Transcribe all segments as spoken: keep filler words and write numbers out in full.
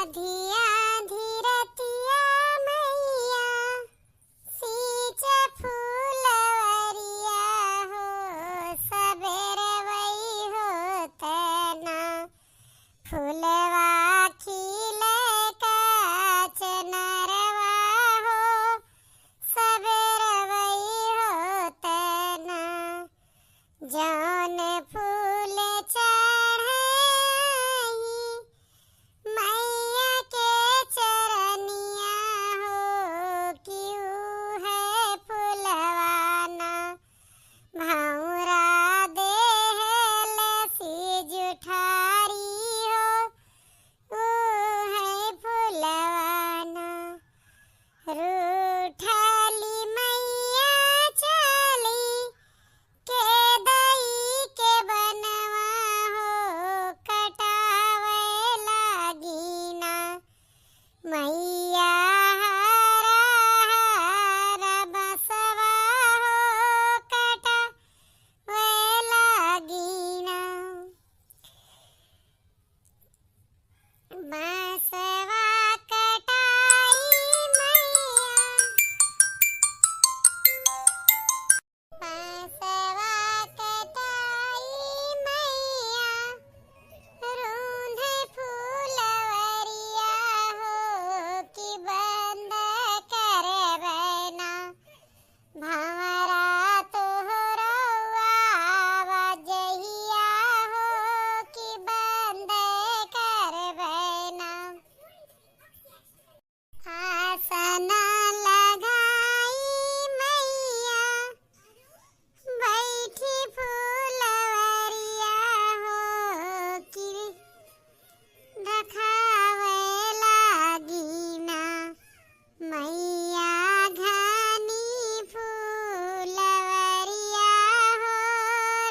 धिया धीरतिया मैया सींच फुलवरिया हो, सबेरवई होत ना। फुलवा खिले का चनरवा हो, सबेरवई होत ना। जौन फूल चढ़ाई मैया के चरनिया हो, कि ऊ है फुलवाना। भौरा देहल से जुठारी हो, ऊ है फुलवाना। रूठाली मैया चली के दई के बनवा हो, कटावे लागी ना। मैया हरा हरा बसवा हो, कटावे लागी ना। बांसवा कटाई मैया, बांसवा कटाई मैया, रूंधे फुलवरिया हो, कि बंद करबे ना। भंवरा तोहरउआ बजहिया हो, कि बंद करबे ना। आसन लगाई मैया, बैठी फुलवरिया हो, कि रखावे लागी ना। मैया घनी फुलवरिया हो,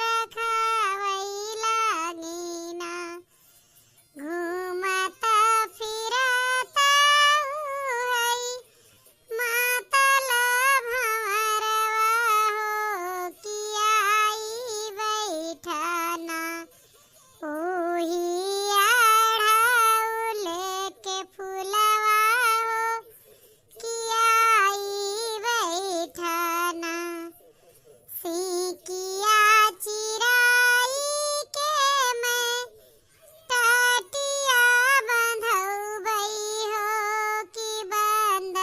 रखावई लागी ना। घूमत फिरत उहई मातल भंवरवा हो, कि आई बैठना। ओही अढ़ाउल के फुलवा हो, कि आई बैठना। सीकिया चिराई के मैं टटिया बंधउबई हो, कि बंद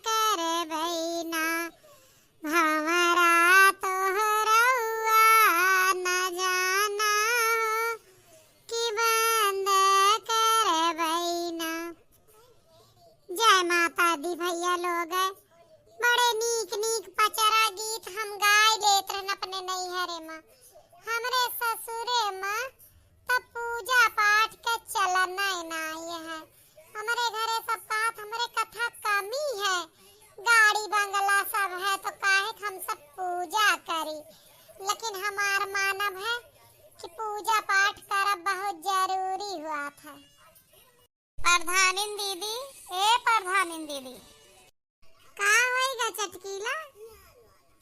करबई ना। भंवरा तोहरउआ न जाना हो, कि बंद करबई ना। जय माता दी भैया लोग, बड़े नीक नीक पचरा गीत हम गाय लेत रहन अपने नैहरे मा। हमरे ससुरे मा त पूजा पाठ के चलन नाई है। हमरे घरे सब कहत हमरे कथा कमी है, गाड़ी बंगला सब है तो काहे हम सब पूजा करी, लेकिन हमार मानब है कि पूजा पाठ करब बहुत जरूरी हुआ था। प्रधानिन दीदी, ए प्रधानिन दीदी। का होई गा चटकीला?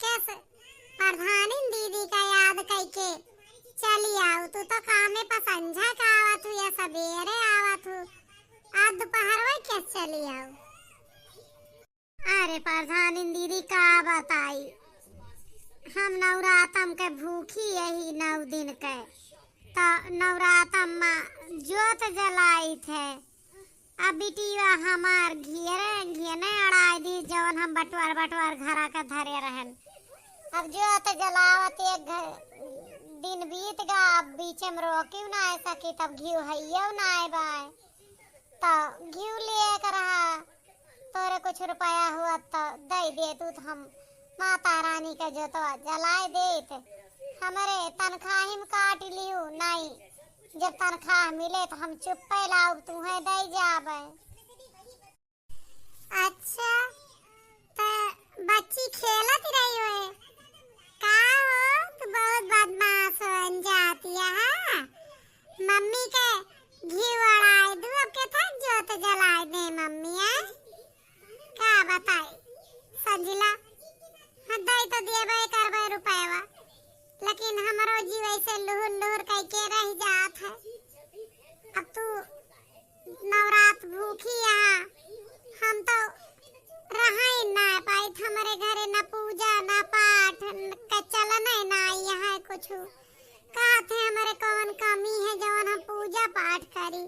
कैसे प्रधानिन दीदी का याद कइके चली आऊ? तू तो कामे पर संझा का आवत हू या सबेरे आवत हू, आज दोपहर में कैसे चली आऊ? अरे प्रधानिन दीदी का बताई, हम नवरातम के भूखी यही नौ दिन के, त नवरातम मा जोत जलाइत है। अब बिटिया हमार घियरे घियने अड़ाई दी, जवन हम बटवार बटवार घरा के धरे रहन। अब जोत जलावत एक घ-, दिन बीत गा, अब बीचे में रोकियो ना आए सकी, तब घिउ हइयो ना आए बाए। त घिउ लिए के रहा, तोरे कुछ रुपया हुआ त दे दे तू, त हम माता रानी के जोतवा जलाए देत। हमरे तनखाही में काट लियो, नहीं, जब तनखाह मिले त हम चुप्पे लाउब, तुहे दे जाबे। अच्छा, त बच्ची खेलत रही होए। का हो, तू बहुत बदमाश बन जाती है, हाँ? मम्मी के घी अड़ाई दू, अब के तक जोत जलाई दे मम्मी, हैं? का बताई, संझिला, हाँ, दई तो देबे करबे रुपयवा, लेकिन हमरो जीव ऐसे लुहुर लुहुर कइके रह जात है। अब तू नवरात भूखी यहाँ हम तो रहै ना पाइत, हमरे घरे ना पूजा ना पाठ, न क चलनै ना यहाँ कुछ। कहत है हमरे कौन कमी है जौन हम पूजा पाठ करी?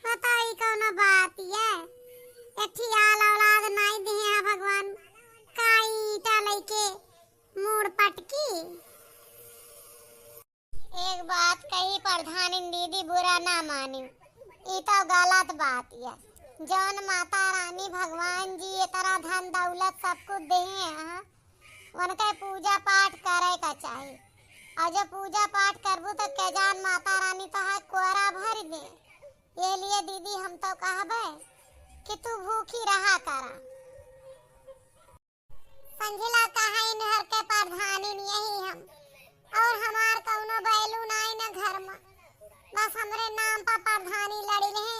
बताओ, ई कौनो बात है? एक ठी आल औलाद नाई दिहे हैं भगवान, का ईटा लइके मूड़ पटकी? एक बात कही प्रधानिन दीदी, बुरा ना मानिउ, ई तो गलत बात है। जौन माता रानी भगवान जी इतना धन दौलत सब कुछ दिहे हैं, उनके पूजा पाठ करे का चाही। और जब पूजा पाठ करबू तो के जान माता रानी तोहार कोरा भर दे। ये लिए दीदी हम तो कहबे कि तू भूखी रहा करा। संझिला कहा इनहर के प्रधानी नहीं हम, और हमार कौनो value नाई न घर में, बस हमरे नाम पर प्रधानी लड़ी रहे,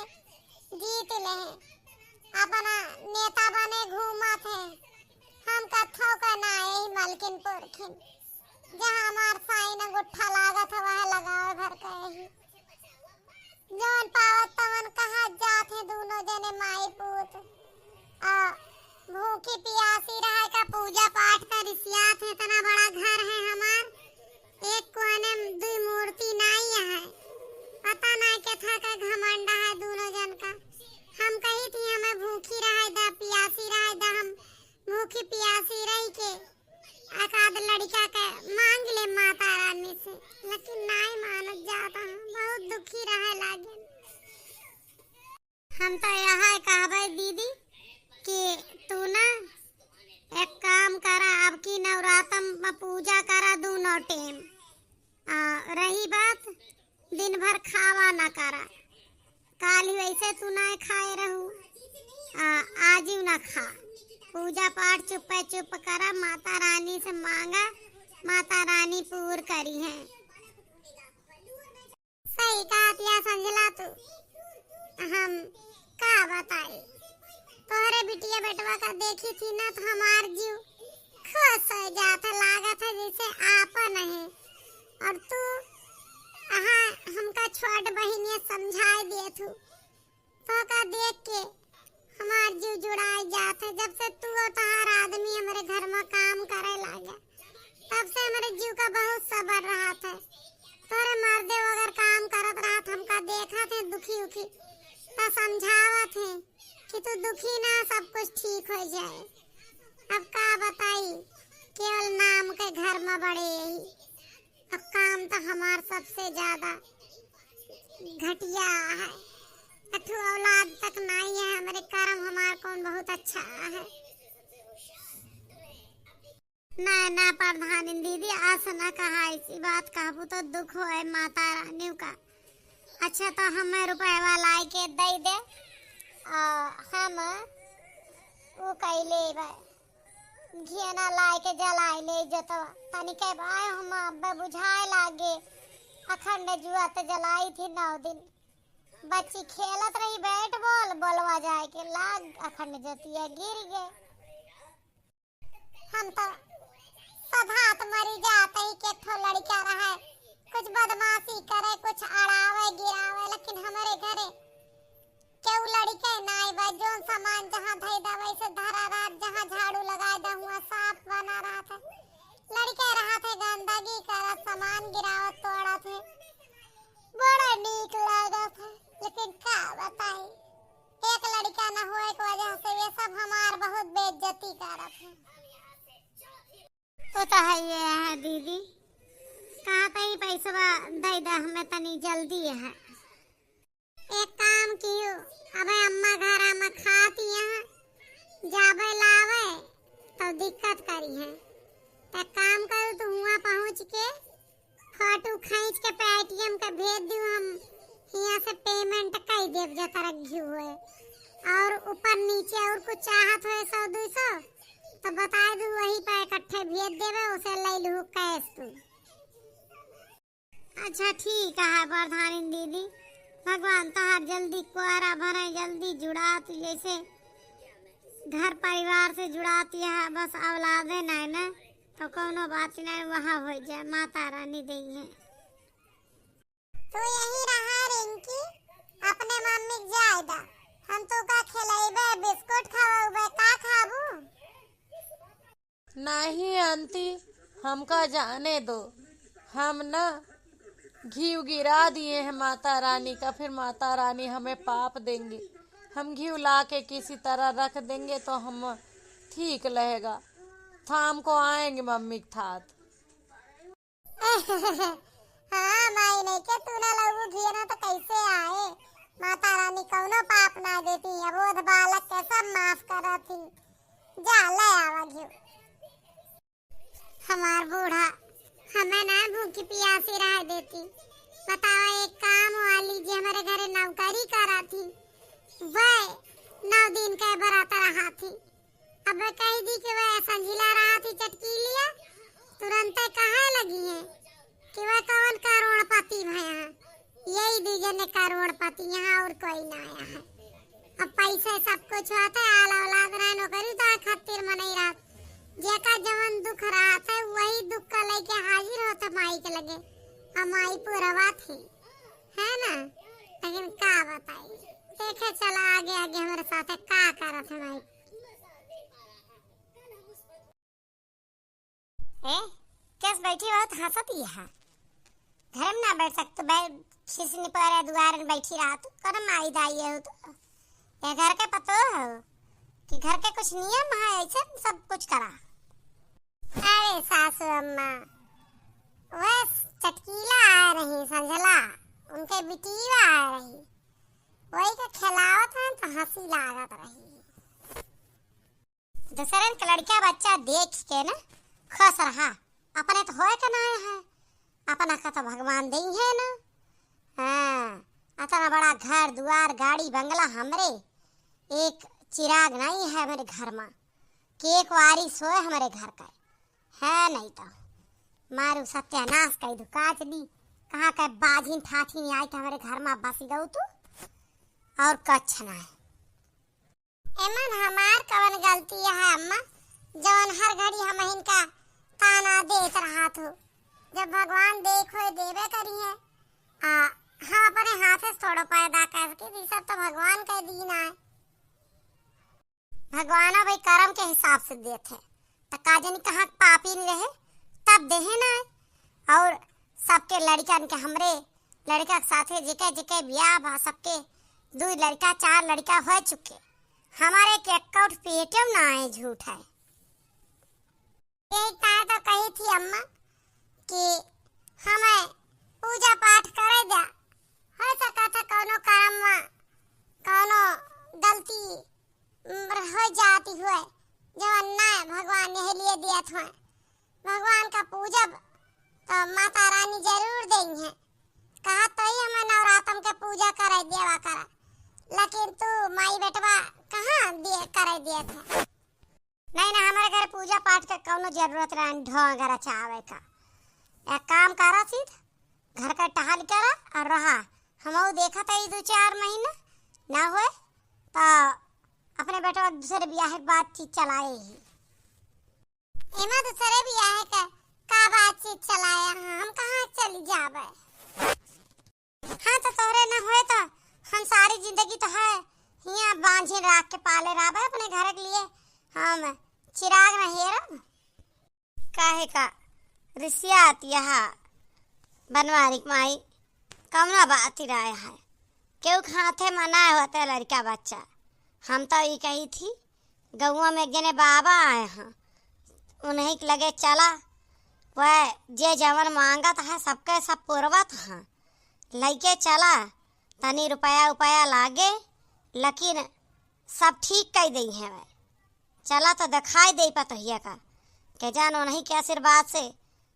जीत ले, अपना नेता बने घूमत है। हम कथो का ना यही मलकिनपुर खिन, जहाँ हमार साइन अंगूठा लागत है वह लगावे भर के यही। जौन पावत तवन कहा जात है दोनों जने माई पूत। आ भूखी पियासी रहे का पूजा पाठ का रिसियात है, इतना बड़ा घर है हमार, एक कोने में दुई मूर्ति नाई है। पता नाई के था का घमंड है दोनों जन का। हम कही थी हमें भूखी रहे दा, पियासी रहे दा, हम भूखी पियासी रही के एक आध लड़का के मांग ले माता रानी से, लेकिन नाई मानत जाता है, बहुत दुखी रहे लागे। हम तो यह कहबे दीदी कि तू ना एक काम करा, अब की नवरातम में पूजा करा दोनों टेम। आ रही बात, दिन भर खावा ना करा, काल ही वैसे तू ना खाए रहू, आ, आज ही ना खा। पूजा पाठ चुप्पे चुप करा, माता रानी से मांगा, माता रानी पूर करी है। सही कहत या संझला तू, हम का बताई, तोहरे बिटिया बेटवा का देखी थी ना तो हमार जीव खुश हो जात है, लागत है जैसे आपन है। और तू, हाँ, हमका छोट बहिनिया समझाए दिए थू, तो का देख के हमार जीव जुड़ाए जात है। जब से तू और तोहार आदमी हमरे घर में काम करे लागे, तब से हमरे जीव का बहुत सबर रहत है। तोरे मर्दे अगर काम करत रहत, हमका देखत है दुखी उखी, तो समझावत है कि तू दुखी ना, सब कुछ ठीक हो जाए। अब का बताई, केवल नाम के घर में बड़े यही। अब काम तो हमार सबसे ज्यादा घटिया है, अठू औलाद तक नाई है, हमरे करम हमार कौन बहुत अच्छा है। ना, ना प्रधानिन दीदी, आस ना कहा, ऐसी बात कहबू तो दुख होए माता रानी का। अच्छा, तो हमें रुपया लाई के दे दे, आ, हम उ कैले बा, घियना लाई के जलाई ले जतवा, तनिके बाय हम अब्बे बुझाए लागे, अखंड जुआ त जलाई थी नौ दिन। बच्ची खेलत रही bat ball, बॉलवा जाए के लाग अखंड जतिया गिर गए। हम तो सधात मरी जात ही के ठो लड़का रहे, कुछ बदमाशी करे, कुछ अड़ावे गिरावे, लेकिन हमरे घरे केहू लड़के नाई बा। जौन सामान जहाँ धई दा वैसे धरा रहत, जहाँ झाड़ू लगाए दा हुआ साफ बना रहत है। लड़के रहत है गंदगी करत, सामान गिरावत तोड़त है, बड़ा नीक लागत है। लेकिन का बताई, एक लड़का न होए के वजह से ये सब हमार बहुत बेइज्जती करत है। तो, तो है ये है दीदी, कहाँ पे ही पैसवा दे दे, हमें तनी जल्दी है। एक काम कियो, अबे अम्मा घरा में खाती यहाँ, जाबे लावे तो दिक्कत करी है। तो एक काम करू, तू हुआ पहुँच के फोटो खींच के Paytm के भेज दू, हम हियाँ से payment कई देब जतरा घिउ होए। और ऊपर नीचे और कुछ चाहत होए सौ दो सौ तो बताए दू, वही पे इकट्ठे भेज देबे, उसे ले लू cash तू। अच्छा ठीक है प्रधानिन दीदी, भगवान तहार जल्दी कुआरा भरे, जल्दी जुड़ात, जैसे घर परिवार से जुड़ात यह बस औलादे नाय ना, तो कौनो बात नाय, वहाँ हो जाए, माता रानी दई है। तू यही रहा रिंकी, अपने मम्मी के जाए दा, हम तो नहीं आंटी, हमका जाने दो, हम ना घीव गिरा दिए हैं माता रानी का, फिर माता रानी हमें पाप देंगे। हम घीव ला के किसी तरह रख देंगे तो हम ठीक रहेगा, थाम को आएंगे मम्मी के साथ। हाँ माई, नहीं के तू ना लउबू घीव ना तो कैसे आए? माता रानी कौनो पाप ना देती, अबोध बालक के सब माफ करत ही। जा ले आवा घीव। हमार बूढ़ा हमें ना भूखी पियासी रह देती। बतावा, एक काम वाली जे हमरे घरे नौकरी करा थी, वह नौ दिन के बरत रहा थी। अब कह दी कि वह संझिला रहा थी चटकीलिया, तुरंते कहे लगी है कि वह कौन करोड़पति भया है। यही दू जने करोड़पति, यहाँ और कोई ना आया है। अब पैसे सब कुछ होत है, आल औलाद रहे, नौकरी तो खातिर मनई रहत। जेका जवन दुख रहत है, वही दुख का लेके हाजिर होत है माई के लगे। अब माई पुरवा थी, है ना? लेकिन का बताई, देखे चला आगे आगे हमारे साथ का करत है माई। ए, कैस बैठी बहुत हंसत ही है। घर में ना बैठ सकते, बै-, खिसनी पर दुआर में बैठी रहा तू, कौन माई दाई है तू? ये घर के पतो हो कि घर के कुछ नियम है, ऐसे सब कुछ करा। अरे सासू अम्मा, वह चटकीला आ रही, संझला, उनके बिटिया आ रही, वही के खिलावत हैं तो हंसी लागत रही। दूसरन के लड़का बच्चा देख के ना खुश रहा, अपने तो होए के ना है, अपना का तो भगवान दे है ना। हाँ, इतना बड़ा घर दुआर गाड़ी बंगला हमरे, एक चिराग नहीं है हमरे घर में कि एक वारिस होए हमरे घर का। है नहीं तो मारू सत्यानाश कई दू काच दी, कहाँ का बाझिन थाथिन आई तो हमरे घर में बस गऊ तू, और कछ ना है। एमन हमार कवन गलती है अम्मा, जवन हर घड़ी हमहिन का ताना देत रहत हो? जब भगवान देखो देबे करी है, आ, हम अपने हाथे से थोड़ो पैदा करके दी, सब तो भगवान के दीन आए। भगवान भाई करम के हिसाब से देत है, त का जानी कहाँ पापी नहीं रहे, तब देहे ना है। और सबके लड़कन के, हमरे लड़का के साथे जेके जेके बियाह बा, सबके दू लड़का चार लड़का हो चुके, हमारे के एक्का पेटे ना आए, झूठ है। यही कहा तो कही थी अम्मा कि हमें पूजा पाठ करे द्या, हो सका था कौनो कर्म में कौनो गलती, उम, हो जाती हुए, जवन ना भगवान यही लिए दियत हुए। भगवान का पूजब तो माता रानी जरूर देई है। कहा तो ही हमें नवरातम के पूजा करे देवा करा, लेकिन तू माई बेटवा कहाँ दिए करे दिए थे? नहीं ना, हमारे घर पूजा पाठ के कौनो जरूरत ना, ढोंग रचावे का। एक काम करा सीध, घर का टहल करा और रहा। हमहू देखा था ई दो चार महीना ना होए तो अपने बेटवा के दूसरे बियाह के बातचीत चलाए ही। एमा दूसरे बियाह के का बातचीत चलाया है, हम कहाँ चली जावे? हाँ, तो तोहरे न होए तो हम सारी जिंदगी तो है हियाँ बांझिन राख के पाले रहबे अपने घर के लिए। हम चिराग न हेरब। काहे का रिसियात यहाँ बनवारी माई, कौना बात ही राय है? केहू के हाथे मनाए होते लड़का बच्चा। हम तो ई कही थी, गौवा में एक जने बाबा आए हैं, उन्हीं के लगे चला, वह जे जवन मांगत है सबके सब पुरवत हैं, लइके चला, तनी रुपया उपया लागे, लेकिन सब ठीक कई देई हैं वह। चला तो दिखाई देई पतोहिया का, के जान उन्हीं के आशीर्वाद से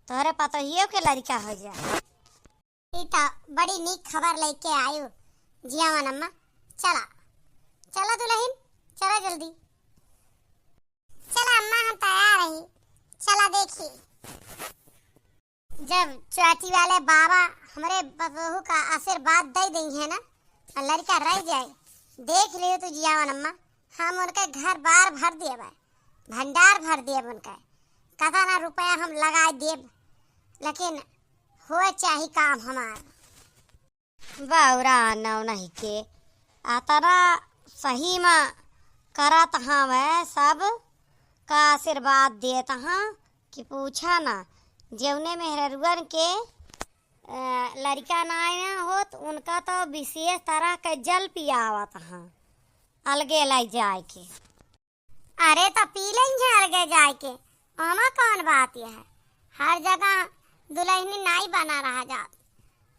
तोहरे पतोहियो के लड़का हो जाए। ई तो बड़ी नीक खबर लेके आयु जियावन अम्मा। चला, चला दुल्हन, चला जल्दी। चला अम्मा, हम तैयार रही, चला देखी। जब चाटी वाले बाबा हमरे बहू का आशीर्वाद दे देई है ना, और लड़का रह जाए, देख लियो तू जियावन अम्मा, हम उनके घर बार भर देब, भंडार भर देब उनके, कतना रुपया हम लगाए देब, लेकिन होए चाही काम हमार। बौरा नौ नहीं के अतना सही में करत हवे सब, का आशीर्वाद देत हाँ कि पूछा ना। जौने मेहररुअन के, अ, लड़िका नाय होत, उनका तो विशेष तरह के जल पियावत हाँ, अलगे लइ जाए के। अरे, त पी लेइहैं अलगे जाए के, ओमा कौन बात है? हर जगह दुलहिनी नाई बना रहा जात,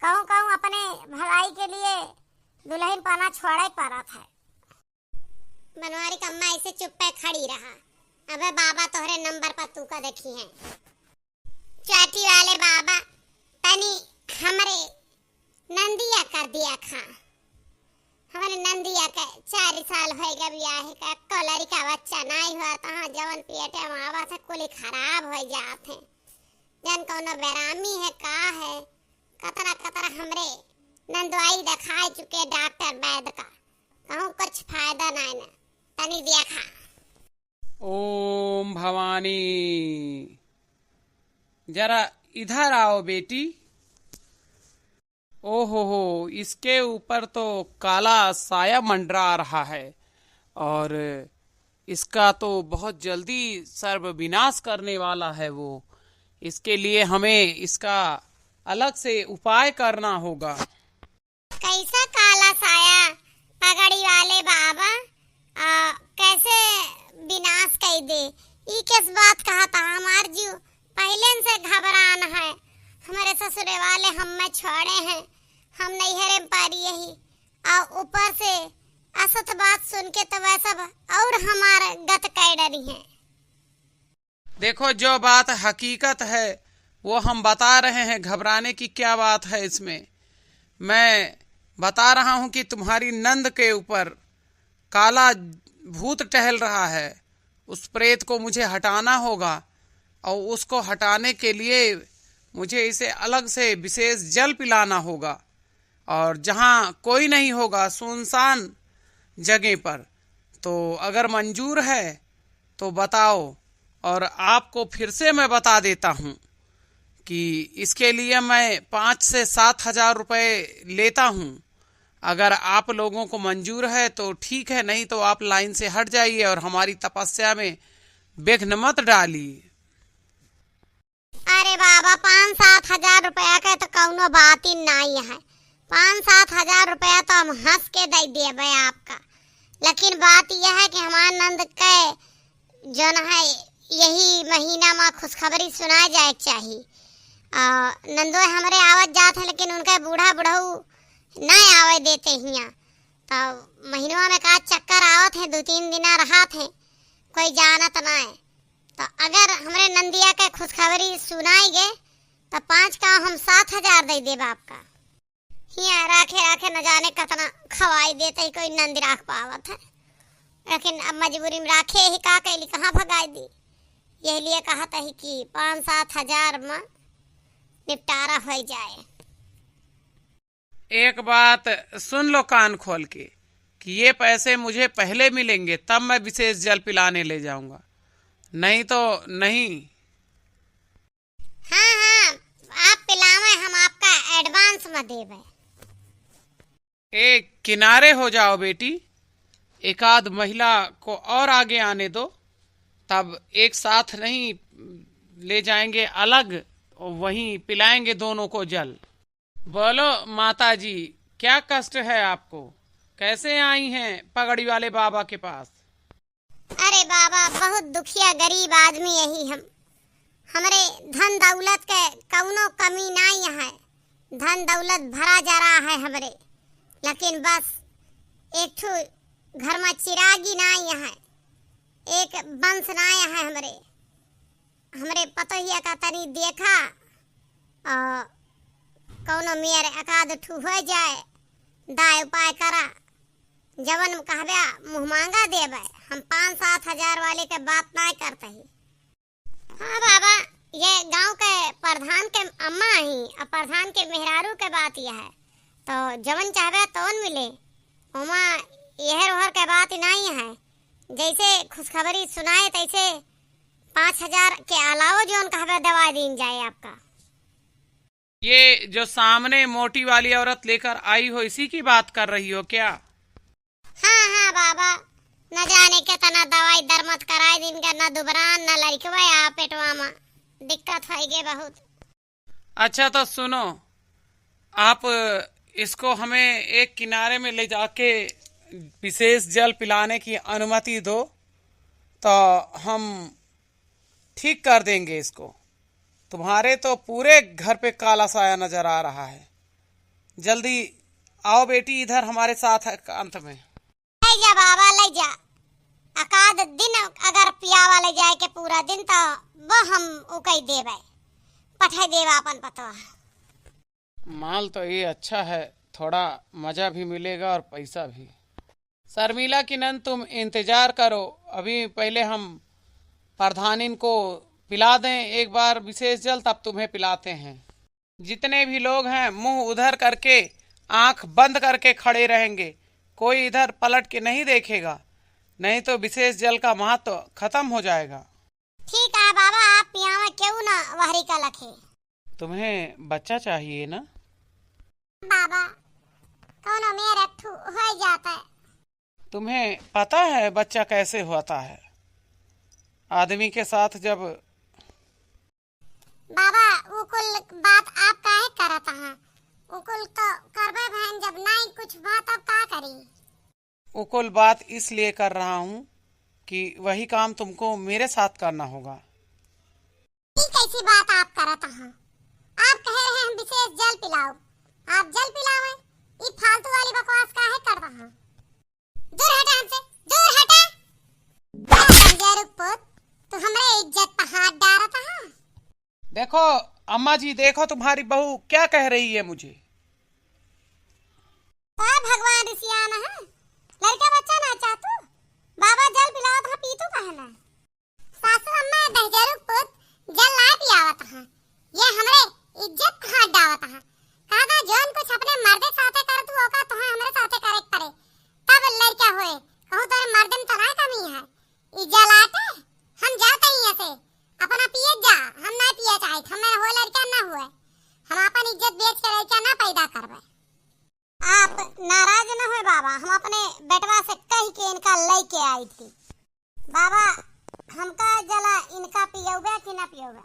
कहूँ कहूँ अपने भलाई के लिए दुलहिन पना छोड़े पड़त है। बनवारी क अम्मा ऐसे चुप्पे खड़ी रहा। अबे बाबा तोहरे नंबर पर तू का देखी है। चाटी वाले बाबा, तनी हमरे नंदिया कर दिया खा। हमरे नंदिया के चार साल होए गए बियाह के, एको लड़िका बच्चा नाई हुआ, तहाँ जवन पेटे में आवा से कुली खराब हो जात है। जन कौनो बेरामी है का है, कतरा कतरा हमरे नंदवाई देखाए चुके डॉक्टर वैद का, कहूँ कुछ फायदा नाई ना। तनी देखा। ओम भवानी, जरा इधर आओ बेटी। ओहो हो, इसके ऊपर तो काला साया मंडरा रहा है और इसका तो बहुत जल्दी सर्वविनाश करने वाला है वो। इसके लिए हमें इसका अलग से उपाय करना होगा। कैसा काला साया पगड़ी वाले बाबा, आ, कैसे विनाश कर दे? ई किस बात कहा था? हमार जीव पहले से घबरान है। हमारे ससुरे वाले हम में छोड़े हैं, हम नैहरे में पारी यही, और ऊपर से असत बात सुन के तो वह सब और हमार गत कर डरी हैं। देखो, जो बात हकीकत है, वो हम बता रहे हैं, घबराने की क्या बात है इसमें? मैं बता रहा हूँ कि तुम्हारी नंद के ऊपर काला भूत टहल रहा है, उस प्रेत को मुझे हटाना होगा, और उसको हटाने के लिए मुझे इसे अलग से विशेष जल पिलाना होगा, और जहाँ कोई नहीं होगा, सुनसान जगह पर, तो अगर मंजूर है तो बताओ, और आपको फिर से मैं बता देता हूँ कि इसके लिए मैं पाँच से सात हजार रुपये लेता हूँ। अगर आप लोगों को मंजूर है तो ठीक है, नहीं तो आप लाइन से हट जाइए और हमारी तपस्या में विघ्न मत डालिए। अरे बाबा, पाँच सात हजार रुपया के तो कौनो बात ही नाई है। पाँच सात हजार रुपया तो हम हँस के दे देबे आपका, लेकिन बात यह है कि हमार नंद के जौन है, यही महीना में खुशखबरी सुनाए जाए के चाही। आ, नंदो हमरे आवत जात है, लेकिन उनका बूढ़ा बुढ़ऊ ना आवे देते हियाँ। तब महीनवा में का चक्कर आवत है, दो तीन दिना रहत है, कोई जानत ना है। तो अगर हमरे नंदिया के खुशखबरी सुनाई गे, तो पाँच का हम सात हजार दे देब आपका। हियाँ राखे राखे न जाने कतना खवाई देत ही, कोई नंद राख पावत है, लेकिन अब मजबूरी में राखे ही, का कैली, कहाँ भगाई दी। यह लिए कहत ही कि पाँच सात हजार में निपटारा हो जाए। एक बात सुन लो कान खोल के कि ये पैसे मुझे पहले मिलेंगे, तब मैं विशेष जल पिलाने ले जाऊंगा, नहीं तो नहीं। हाँ, हाँ, आप पिलावे, हम आपका एडवांस में देवे। ए, किनारे हो जाओ बेटी, एक आध महिला को और आगे आने दो, तब एक साथ नहीं ले जाएंगे अलग, वहीं पिलाएंगे दोनों को जल। बोलो माता जी, क्या कष्ट है आपको? कैसे आई हैं पगड़ी वाले बाबा के पास? अरे बाबा, बहुत दुखिया गरीब आदमी यही हम। हमरे धन दौलत के कौनो कमी नाई है, धन दौलत भरा जरा है हमरे, लेकिन बस एक ठो घर में चिरागी नाई है, एक बंस नाई है हमरे। हमरे पतोहिया का तनी देखा, और कौनो मेर एकाध ठू हो जाए, दाय उपाय करा। जवन कहबे मुँह मांगा देबे, हम पाँच सात हजार वाले के बात ना करते ही। हाँ बाबा, ये गांव के प्रधान के अम्मा ही, और प्रधान के मेहरारू के बात यह है, तो जवन चाहबे तवन मिले। ओमा यहर ओहर के बात नहीं है, जैसे खुशखबरी सुनाए तैसे पाँच हजार के अलावा जौन कहबे दवा दीन जाए आपका। ये जो सामने मोटी वाली औरत लेकर आई हो, इसी की बात कर रही हो क्या? हाँ, हाँ बाबा, न जाने केतना दवाई दरमत कराए दिन का, न दुबरान, न लड़कवा आ पेटवा मा। दिक्कत होइगे बहुत। अच्छा तो सुनो, आप इसको हमें एक किनारे में ले जाके विशेष जल पिलाने की अनुमति दो, तो हम ठीक कर देंगे इसको। तुम्हारे तो पूरे घर पे काला साया नजर आ रहा है। जल्दी आओ बेटी, इधर हमारे साथ एकांत में। ले जा बाबा, ले जा। एकाध दिन अगर पियावा ले जाए के पूरा दिन, तो वो हम उकई देबे, पठाई देबे अपन पतवा। माल तो ये अच्छा है, थोड़ा मजा भी मिलेगा और पैसा भी। शर्मिला की नंद, तुम इंतजार करो, अभी पहले हम प्रधानिन को पिला दें एक बार विशेष जल, तब तुम्हें पिलाते हैं। जितने भी लोग हैं, मुंह उधर करके, आंख बंद करके खड़े रहेंगे, कोई इधर पलट के नहीं देखेगा, नहीं तो विशेष जल का महत्व खत्म हो जाएगा। ठीक है बाबा, आप पियावा, केहू ना वहरी का लखे। तुम्हें बच्चा चाहिए ना? बाबा, कौनो मेर एक ठू हो जाता है। तुम्हें पता है बच्चा कैसे होता है? आदमी के साथ जब बाबा, उ कुल बात आप काहे करत हैं? उ कुल तो करबे बहन, जब नाई कुछ बा तब का करी? उ कुल बात इसलिए कर रहा हूँ कि वही काम तुमको मेरे साथ करना होगा। ई कैसी बात आप करत हैं? आप कह रहे हैं हम विशेष जल पिलाओ, आप जल पिलावे, ई फालतू वाली बकवास काहे कर रहा? दूर हटा हमसे, दूर हटा। ए बंजारू पूत, तू हमरे इज्जत पे हाथ डारत है। देखो अम्मा जी, देखो तुम्हारी बहू क्या कह रही है मुझे। का भगवान रिसियान है, लड़का बच्चा ना चाहतू, बाबा जल पिलावत है, पीतू काहे ना? सासू अम्मा, दहिजरू पूत जल ना पियावत है, ये हमरे इज्जत पे हाथ डावत है। कहा था जौन कुछ अपने मर्दे साथे करतू, ओका तोहे हमरे साथे करे के पड़े, तब लड़का होए। कहूँ तोरे मर्दे में तो ना कमी है। ई जल आटे, हम जाते ही ऐसे, अपना पिए जा, हम ना पिए चाहे, हम मेरा हो लड़का ना हुए, हम अपन इज्जत बेच के लड़का ना पैदा करबे। आप नाराज न होए बाबा, हम अपने बेटवा से कह के इनका लेके आई थी। बाबा, हमका जला इनका पियौबे कि ना पियौबे?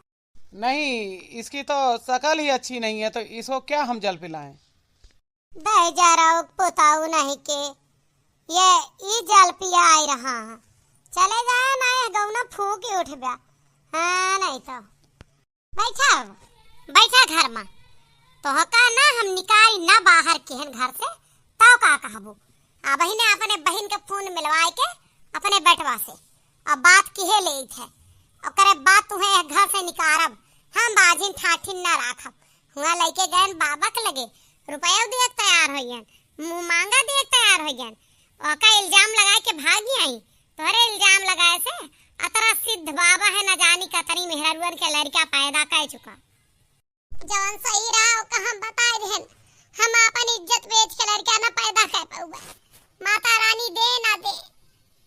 नहीं, इसकी तो शकल ही अच्छी नहीं है, तो इसको क्या हम जल पिलाएं? दहिजरू पुताऊ नहीं के, ये ई जल पियाई रहा है। चले जाए ना, ये गौना फूंक ही उठबे। हाँ, नहीं तो। बैठा, बैठा घर मा। तोहका ना हम निकाई ना बाहर केहन घर से, तौ का कहबू? अबहिने अपने बहिन के फोन मिलवाए के अपने बेटवा से, अब बात किहे लेइत है। ओकरे बाद तुहे घर से निकारब, हम बाझिन ठाठिन ना राखब। हुआं लइके गएन बाबा के लगे, रुपया दिए के तैयार होइयन, मुँह मांगा दिए के तैयार होइयन। ओका इल्जाम लगाए के भागी आई। तोहरे इल्जाम लगाए से अतरा सिद्ध बाबा है, न जानी कतरी मेहरारुअन के लड़का पैदा कर चुका। जवन सही रहा ओका हम बताए देहन, हम अपन इज्जत बेच के लड़का न पैदा कर पाउबे। माता रानी दे ना दे,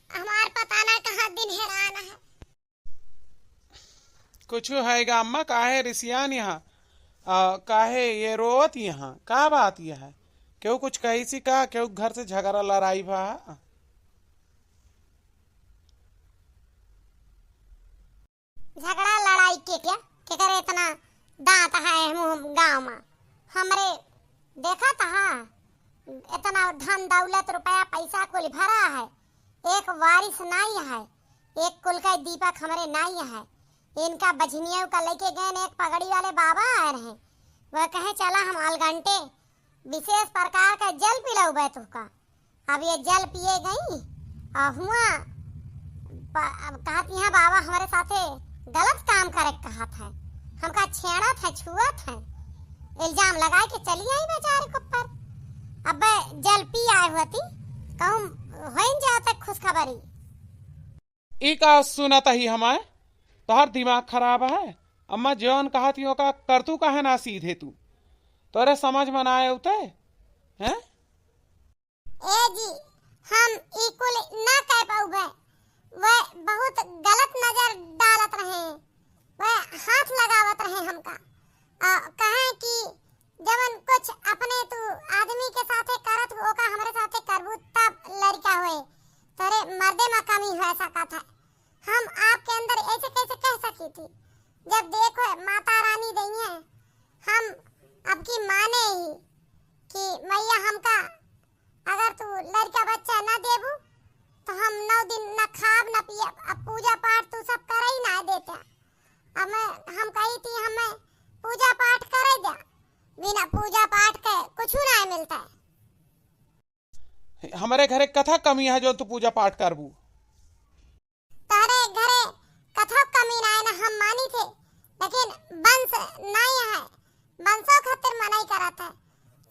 हमार पता ना कहाँ दिन हेरान है। कुछ हैगा अम्मा, काहे रिसियान यहाँ? आ, काहे ये रोवत यहाँ? का बात यह है? केहू कुछ कही सी का? केहू घर से झगड़ा लड़ाई भा? झगड़ा लड़ाई के क्या? केकर इतना दांत है मुँह गाँव मा? हमरे देखत हा, इतना धन दौलत रुपया पैसा कुल भरा है, एक वारिस नाई है, एक कुल का दीपक हमरे नाई है। इनका बझनिया का लेके गए ने, एक पगड़ी वाले बाबा आए रहे, वह कहे चला हम अलगंटे विशेष प्रकार का जल पिलौबे तुहका। अब ये जल पिए गई और हुआ प-, अब कहत यहाँ बाबा हमरे साथे गलत काम करे के कहत है, हमका छेड़त है, छुअत है, इल्जाम लगाए के चली आई बेचारे के ऊपर। अब जल पी आए होती, कहूँ होइन जाते खुशखबरी। ई का सुनत ही हमार? तोहर दिमाग खराब है? अम्मा जौन कहत ही ओका करतू काहे ना सीधे तू? तोरे समझ में ना आए उते? हैं? ए जी, हम ई कुल ना कह पाउबे। वह बहुत गलत नजर डालत रहे, वह हाथ लगावत रहे हमका। आ, कहे कि जवन कुछ अपने तू आदमी के साथे करत हो, ओका हमरे साथे करबू तब लड़का होए। तोरे दे मा कमी हो सकत है। हम आपके अंदर ऐसे कैसे कह सकी थी? जब देखो माता रानी दई है, हम अबकी माने ही कि मैया हमका अगर तू लड़का बच्चा ना देबू तो हम नौ दिन ना खाब ना पियब। अब पूजा पाठ तू सब करे ही ना देते। अब मैं, हम कही थी हमें पूजा पाठ करे दे, बिना पूजा पाठ के कुछ ना मिलता है। हमरे घरे कथा कमी है जो तू पूजा पाठ करबू। तोहरे घरे कथो कमी नाय ना, हम मानी थे, लेकिन वंश नाय है, वंशो खातिर मनई करत है,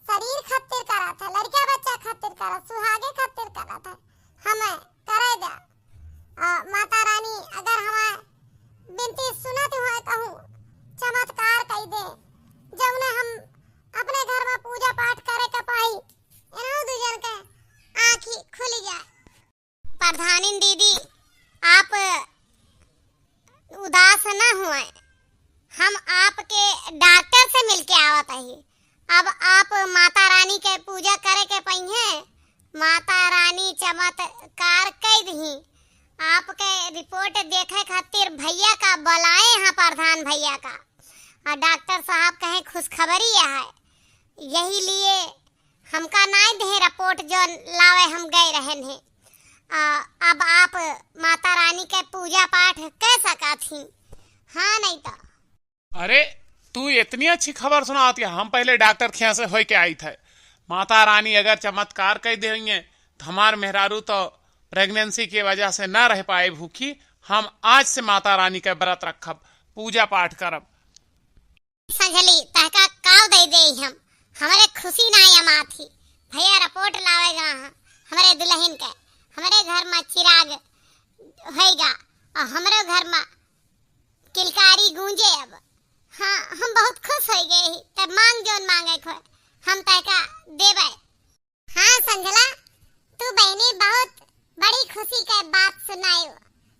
शरीर खातिर करत है, लड़का बच्चा खातिर करत, सुहागे खातिर करत है, हमें करे दे। आ, माता रानी अगर हमार बिनती सुनत होय कहूँ चमत्कार कई दे, जौने हम अपने घर में पूजा पाठ करे के पाई, इन्हों दू जन के आँखी खुल जाए। प्रधानिन दीदी, आप उदास न हुए, हम आपके डॉक्टर से मिलके आवत ही। अब आप माता रानी के पूजा करे के पइहें, माता रानी चमत्कार कई दिही। आपके रिपोर्ट देखे खातिर भैया का बुलाए हैं, प्रधान भैया का, और डॉक्टर साहब कहे खुशखबरी यह है, यही लिए हमका नाय देहे रिपोर्ट जो लावे हम गए रहन हैं। आ, अब आप माता रानी के पूजा पाठ कर सकत ही। हाँ, नहीं तो। अरे, तू इतनी अच्छी खबर सुनावत है, हम पहले डॉक्टर खिया से होई के आई थे। माता रानी अगर चमत्कार कर देंगे तो हमार मेहरारू तो प्रेगनेंसी के वजह से ना रह पाए भूखी। हम आज से माता रानी का व्रत रखब, पूजा पाठ करब। संझली, तहका काव दे दे हम, हमरे खुशी ना अमात ही। भैया रिपोर्ट लावेगा हाँ, हमरे दुल्हन के, हमरे घर में चिराग होएगा और हमरे घर में किलकारी गूंजे अब। हाँ, हम बहुत खुश हो गए ही। तब मांग जोन मांगे खोए, हम तहका देबे। हाँ संझला, तू बहनी बहुत बड़ी खुशी के बात सुनायो,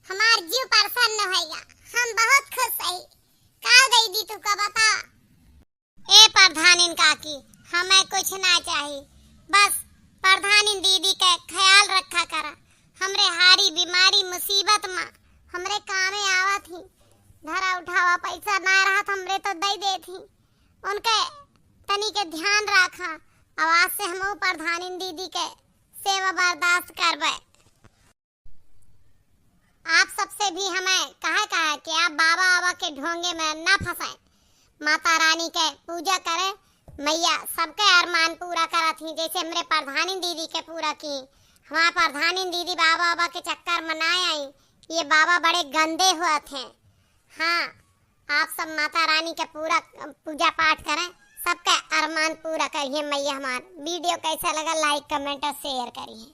हमार जीव प्रसन्न होएगा, हम बहुत खुश हई। का दे दी तू का बता? ए प्रधानिन काकी, हमें कुछ ना चाही, बस प्रधानिन दीदी के ख्याल रखा करा। हमरे हारी बीमारी मुसीबत मा हमरे कामे आवत ही, धरा उठावा पैसा ना रहत हमरे तो दे देत ही। उनके तनी के ध्यान राखा। अब आज से हमहू प्रधानिन दीदी के सेवा बर्दाश्त करबे। आप सबसे भी हमें कहे का है कि आप बाबा आबा के ढोंगे में ना फंसाए, माता रानी के पूजा करे। मैया सबके अरमान पूरा करत ही, जैसे हमरे प्रधानिन दीदी के पूरा की। हमार प्रधानिन दीदी बाबा आबा के चक्कर में ना आई, ये बाबा बड़े गंदे होत हैं। हाँ, आप सब माता रानी के पूरा पूजा पाठ करें, सबके अरमान पूरा करिए मैया हमार। वीडियो कैसा लगा, like, comment और share करिए।